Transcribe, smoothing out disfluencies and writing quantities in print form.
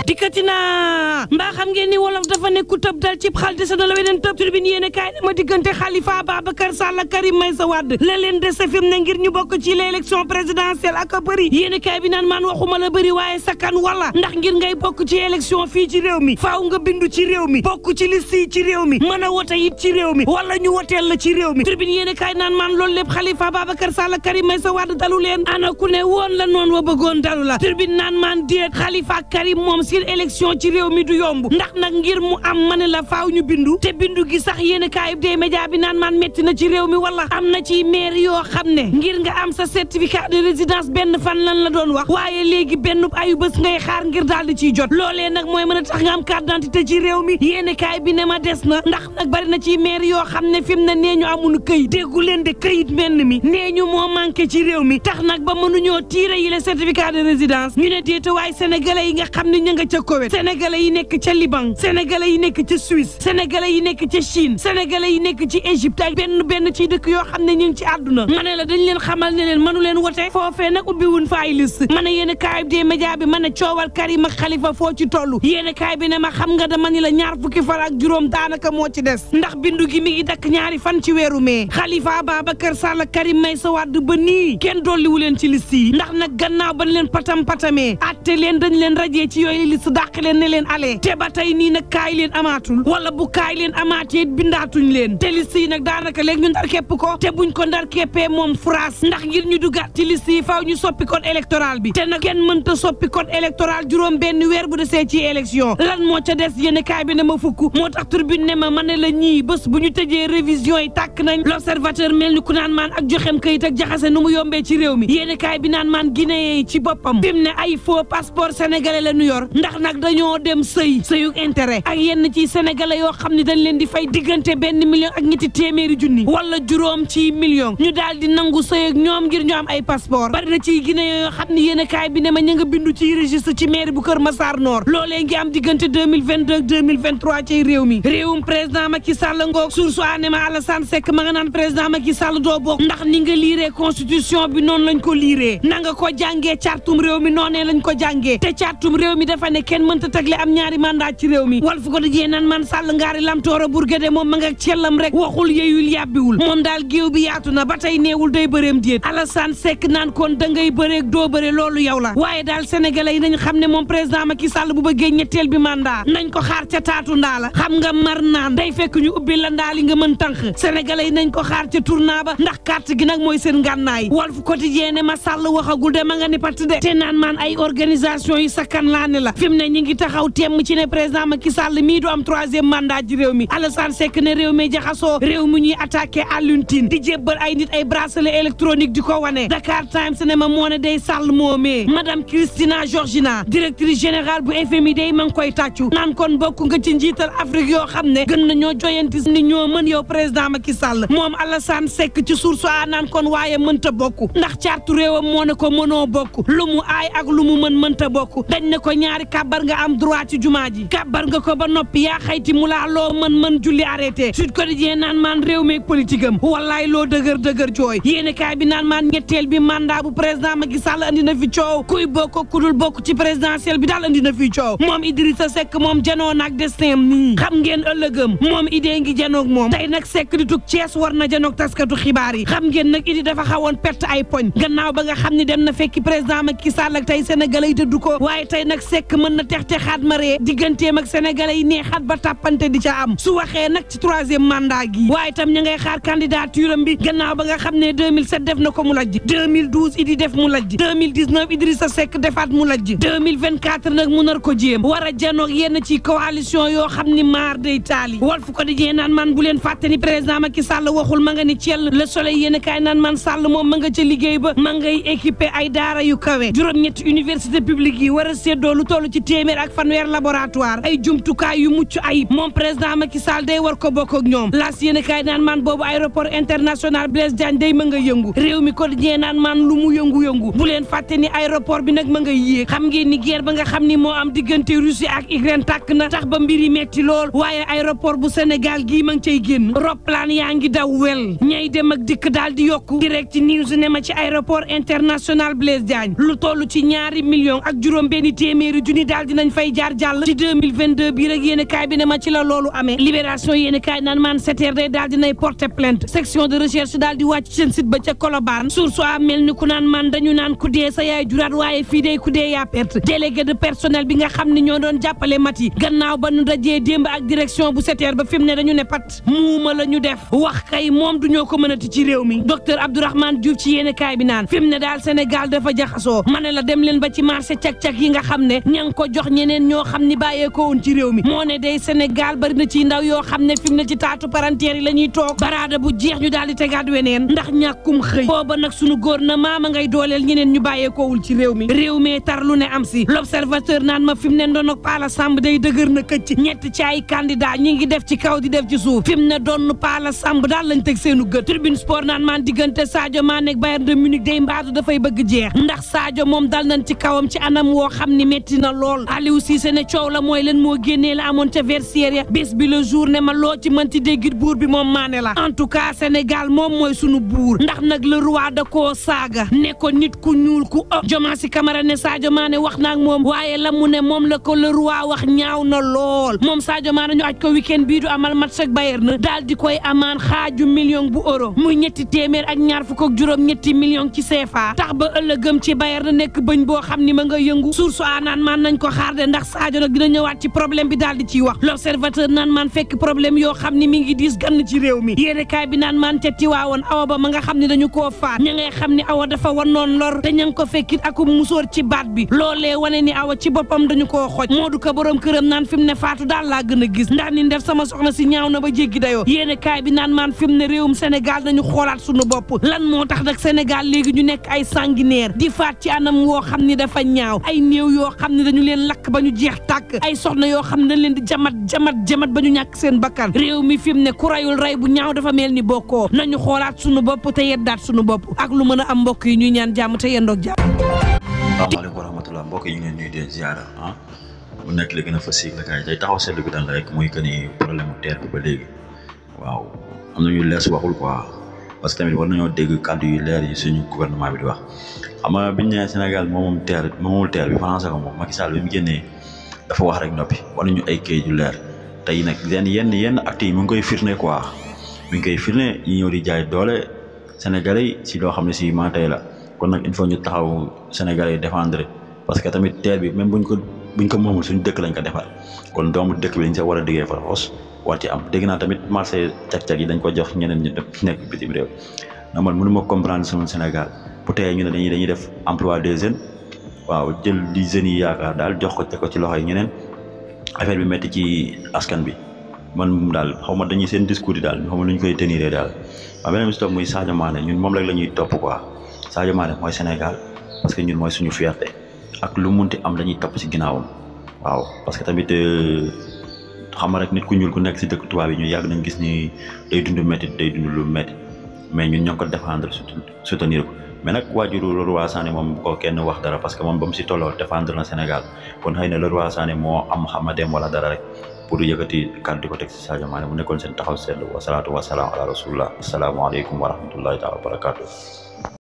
dikkati naa mbaa xam ngeen ni wolof dafa nekk ku tëb dal cib xal dese na la weneen tëb turbine yéene kaay ne ma diggante Khalifa Ababacar Sall ak Karim Meïssa Wade la leen dese fi mu ne ngir ñu bokk ci l'élection présidentielle ak a bëri yéene kaay bi naan maan waxuma la bëri waaye sakkan wala ndax ngir ngay bokk ci élection fii ci réew mi faaw nga bindu ci réew mi bokk ci liste yi ci réew mi mën a wote it ci réew mi wala ñu woteel la ci réew mi turbine yéene kaay naan maan loolu lépp Khalifa Ababacar Sall ak Karim Meïssa Wade dalu leen ana ku ne woon la noonu wa bëggoon dalu la turbine naan maan déet Khalifa ak Karim moom seen élection ci réew mi du yomb ndax nag ngir mu am ma ne la faaw ñu bindu te bindu gi sax yéen kaayub dee média bi naan maan métti na ci réew mi wala am na ci maire yoo xam ne ngir nga am sa certificat de résidence benn fan lan la doon wax waaye léegi benn ayu bés ngay xaar ngir daal di ciy jot loolee nag mooy mën a tax nga am carte d'identité ci réew mi yéen kaay bi ne ma des na ndax nag bari na ci maire yoo xam ne fi mu ne nee ñu amuñu këyit déggu leen de këyit menn mi nee ñu moo manqué ci réew mi tax nag ba mënuñoo tiire yi le certificat de résidence ñu ne déeta waaye sénégalais yi nga xam ne ña nga ca Koweït sénégalais yi nekk ca Liban sénégalais yi nekk ca Suisse sénégalais yi nekk ca Chine sénégalais yi nekk ci Égypte ak benn ci dëkk yoo xam ne ñu ngi ci àdduna ma ne la dañ leen xamal ne leen mënu leen wote foofee nag ubbi wuñ fa ay liste ma ne yéen kaay bi média bi ma ne coowal Karim ak Khalifa foo ci toll yéen kaay bi ne ma xam nga dama ni la ñaar fukki fan ak juróom daanaka moo ci des ndax bindu gi mi ngi dakk ñaari fan ci weeru mai Khalifa Ababacar Sall Karim Meïssa Wade ba nii kenn dolliwu leen ci liste yi ndax nag gannaaw bañ leen patamee atte leen dañ leen rajee ci yooyu liste dàq leen ne leen ale te ba tey nii nag kaay leen amaatul wala bu kaay leen amaatee bindaatuñ leen te liste yi nag daanaka léegi ñu ndar képp ko te buñ ko ndar képpee moom France ndax ngir ñu duggaat ci liste yi faaw ñu soppi code électoral bi te nag kenn mënta soppi code électoral juróom benn weer bu desee ci élection lan moo ca des yéen kaay bi ne ma fukk moo tax turbine ne ma ne la ñii bés bu ñu tëjee révision yi tàkk nañ l'observateur mel ni ku naan maan ak joxem kayit ak jaxase nu mu yombee ci réew mi yéen kaay bi naan maan Guinée ci boppam fi mu ne ay faux passeport sénégalais la ñu yor ndax nag dañoo dem sëyug intérêt ak yenn ci sénégalais yoo xam ne dañ leen di fay diggante 1 million ak ñetti téeméeri junni wala juróom ci million ñu daal di nangu sëy ak ñoom ngir ñu am ay passeport bari na ci Guinée yoo xam ne yéen kaay bi ne ma ña nga bindu ci registre ci mairie bu Kër Massar Nord loolee ngi am diggante 2022 2023 ci réew mi réewum président Macky Sall ngoog source ané ma Alassane Seck ma nga naan président Macky Sall doo bokk ndax ni nga liiree constitution bi noonu lañ ko liiree na nga ko jàngee cartum réew mi noonee lañ ko jàngee te cartum réew mi dafa ne kenn mënta tegle am ñaari mandat ci réew mi wal fu ko dajee naan man Sall ngaari lamtoora Bourguédé moom ma nga cellam rek waxul yeyul yàbbiwul moom daal géew bi yaatu na ba tey neewul day bëreem déet Alassane Seck naan kon da ngay bëreeg doo bëre loolu yow la waaye daal sénégalais yi nañ xam ne moom président Macky Sall bu bëggee ñetteel bi mandat nañ ko xaar ca taatu ndaa la xam nga mar naan day fekk ñu ubbi la ndaa li nga mën tànk sénégalais yi nañ ko xaar ca tournant ba ndax carte gi nag mooy seen ngànnaay Walf Quotidien ne ma Sall waxagul de ma nga ni patt de te naan maan ay organisation yi sakkan laa ne la fi mu ne ñi ngi taxaw temm ci ne président Macky Sall mii du am 3e mandat ci réew mi Alassane Seck ne réew mi jaxasoo réew mi ñuy attaqué Alioune Tine di jébbal ay nit ay bracelet électronique di ko wane Dakar Times ne ma moo ne day Sall moomee madame Christina Georgina directrice générale bu FMI day ma ngi koy tàccu naan kon bokk nga ci njiital Afrique yoo xam ne gën na ñoo joyanti ni ñoo mën yow président Macky Sall moom Alassane Seck ci source a naan kon waaye mënta bokk ndax cartu réewam moo ne ko mënoo bokk lu mu aay ak lu mu mënta bokk dañ ne ko ñaari kàbbar nga am droit ci jumaa ji kàbbar nga ko ba noppi yaa xayti mu laa loo mën julli arrêté Sud Quotidien naan maan réew meeg politique am wallaay loo dëgër jooy yéene kaay bi naan maan ñetteel bi mandat bu président Macky Sall andi na fi coow kuy bokk ku dul bokk ci présidentielle bi daal andi na fi coow moom Idrissa Seck moom janoo nag destin nii xam ngeen ëllëgëm moom idée ngi janoog moom tey nag Seck di tug Thiès war na janoog taskatu xibaar yi xam ngeen nag idi dafa xawoon perte ay poñ gannaaw ba nga xam ni dem na fekki président Macky Sall ak tey sénégalais yi dëddu ko waaye tey nag Seck mën na tex xaat ma ree digganteem ak sénégalais yi neexaat ba tàppante di ca am su waxee nag ci 3e mandat gi waaye tam ña ngay xaar candidature am bi gannaaw ba nga xam ne 2007 def na ko mu lajj 2012 idi def mu lajj 2019 Idrissa Seck defaat mu lajj 2024 nag mu nar ko jéem war a janoog yenn ci coalition yoo xam ni maar day taali Walf Quotidien naan man bu leen fàtte ni président Macky Sall waxul ma nga ni Thiel Le Soleil yéen kaay naan man Sall moom ma nga ca liggéey ba ma ngay équipé ay daara yu kawe juróom-ñetti université publique yi war a séddoo lu toll ci téeméer ak fanweer laboratoire ay jumtukaay yu mucc ayib moom président Macky Sall day war ko bokk ak ñoom laas yéen kaay naan man boobu aéroport international Blaise Diagne day ma nga yëngu réew mi Quotidien naan man lu mu yëngu bu leen fàtte ni aéroport bi nag ma nga yéeg xam ngeen ni guerre ba nga xam ni moo am diggante Russie ak Ukraine tàkk na tax ba mbir yi metti lool waaye aéroport bu Sénégal gii ma ngi cay génn roplaan yaa ngi daw wel ñay dem ak dikk daal di yokku direct news ne ma ci aéroport international Blaise Diagne lu toll ci 2 millions ak juróom benn téeméeri junni ni daal dinañ fay jaar jàll ci 2022 bii rek yéen kaay bi ne ma ci la loolu amee libération yéen kaay naan maan SETER day daal dinay porter plainte section de recherche daal di wàcc seen site ba ca Colobane source a mel ni ku naan man dañu naan ku dee sa yaay juraat waaye fii day ku dee yaa perte délégué de personnel bi nga xam ne ñoo doon jàppale Mati gannaaw ba nu dajee démb ak direction bu SETER ba fi mu ne dañu ne pat muuma la ñu def wax kay moom du ñoo ko mënati ci réew mi docteur Abdourahmane Diouf ci yéen kaay bi naan fi mu ne daal Sénégal dafa jaxasoo ma ne la dem leen ba ci marché cak-cak yi nga xam ne ña ngi ko jox ñeneen ñoo xam ni bàyyeekoo woon ci réew mi moo ne day Sénégal bari na ci ndaw yoo xam ne fi mu ne ci taatu palanteer yi la ñuy toog baraada bu jeex ñu daal di tegaat weneen ndax ñàkkum xëy booba nag sunu gouvernement ma ngay dooleel ñeneen ñu bàyyeekoowul ci réew mi tar lu ne am si l'observateur naan ma fi mu ne ndonog Pala Samb day dëgër na këcc ñett ci ay candidat ñi ngi def ci kaw di def ci suuf fi mu ne doon Pala Samb daal lañ teg seenu gët tribune sport naan maan diggante Sadio Mané ak Bayern de Munich day mbaatu dafay bëgg jeex ndax Sadio moom dal nañ ci kawam ci anam woo xam ni metti na lool Aliou Cissé ne coow la mooy leen moo génnee la amoon ca Versailles ya bés bi le jour ne ma loo ci mënti déggit buur bi moom Mané la en tout cas Sénégal moom mooy sunu buur ndax nag le roi da koo saaga ne ko nit ku ñuul ku Diomaye Camara ne Sadio Mané wax na ak moom waaye la mu ne moom la ko le roi wax ñaaw na lool moom Sadio Mané ñu aj ko week-end bii du amal match ak Bayern daal di koy amaan xaaju million bu euro muy ñetti téeméer ak ñaar fukk ak juróom ñetti million ci CFA tax ba ëllëgëm ci Bayern nekk bëñ boo xam ni ma nga yëngu source a naan maan nañ ko xaar de ndax Sadio nag dina ñëwaat ci problème bi daal di ciy wax l'observateur naan maan fekk problème yoo xam ni mi ngi diis gann ci réew mi yéene kaay bi naan maan ca Tiwaawoon awa ba ma nga xam ne dañu koo faat ña ngay xam ni awa dafa wanoon lor te ña ngi ko fekkit ak musóor ci baat bi loolee wane ni awa ci boppam dañu koo xoj Moodu Ka borom këram naan fi mu ne faatu daal laa gën a gis ndax ni def sama soxna si ñaaw na ba jéggi dayoo yéene kaay bi naan maan fi mu ne réewum Sénégal dañu xoolaat sunu bopp lan moo tax nag Sénégal léegi ñu nekk ay sanguinaire di faat ci anam woo xam ni dafa ñaaw ay néew yoo xam ne dañu leen lakk ba ñu jeex tàkk ay soxna yoo xam ne dañ leen di jamat ba ñu ñàkk seen bakkan réew mi fi mu ne ku rayul ray bu ñaaw dafa mel ni bokkoo nañu xoolaat sunu bopp te yeddaat sunu bopp ak lu mën a am mbokk yi ñuy ñaan jàmm te yendoog jàmm. asalaamaaleykum wa rahmatulah mbokk yi ñu ngi leen nuyu di ziara bu nekk li gën a fas yéene kay tey taxaw seetlu bi daal rek muy que ni problème mu terre bi ba léegi waaw am na ñu lees waxul quoi parce que tamit war nañoo dégg kàddu yu leer yi suñu gouvernement bi di wax xam nga biñ ne Sénégal moomul terre bi français ko moom Macky Sall bi mu génnee dafa wax rek noppi wala ñu ay kayit yu leer tey nag yenn actes yi mu ngi koy firnde quoi mi ngi koy firnde yi ñëw di jaay doole Sénégalais yi si loo xam ne si maa tey la kon nag il faut ñu taxaw Sénégalais yi défendre parce que tamit terre bi même buñ ko moomul suñu dëkk lañ ko defar kon doomu dëkk bi dañ see war a diggee fa xoos war ci am dégg naa tamit marché cag-cag yi dañ ko jox ñeneen ñi nekk bitim réew na man mënu ma comprendre suñu Sénégal bu teyee ñu ne dañuy def emploi des jeunes waaw jël li jeunes yi yaakaar daal jox ko teg ko ci loxo yi ñeneen affaire bi métti ci askan bi man daal xaw ma dañuy seen discours yi daal xaw ma lu ñu koy tenir daal waaw beneen bi si topp muy Sadio Mané ñun moom rek la ñuy topp quoi Sadio Mané mooy Sénégal parce que ñun mooy suñu fierté ak lu munti am dañuy topp si ginnaawam waaw parce que tamit xam nga rek nit ku ñuul ku nekk si dëkk tubaab yi ñu yàgg nañ gis ni day dund métti day dund lu métti mais ñun ñoo ngi ko défendre soutenir ko mais nag waajuru le roi Sané moom bu ko kenn wax dara parce que moom ba mu si tolloo défendre na Sénégal kon xëy na le roi Sané moo am xamadeem wala dara rek pour yëkkati kàddu di ko teg si Sadio Mané mu nekkoon seen taxaw seetlu wasalaatu wasalaam ala rasulillah asalaamaaleykum wa rahmatullahi taala wa barakatuh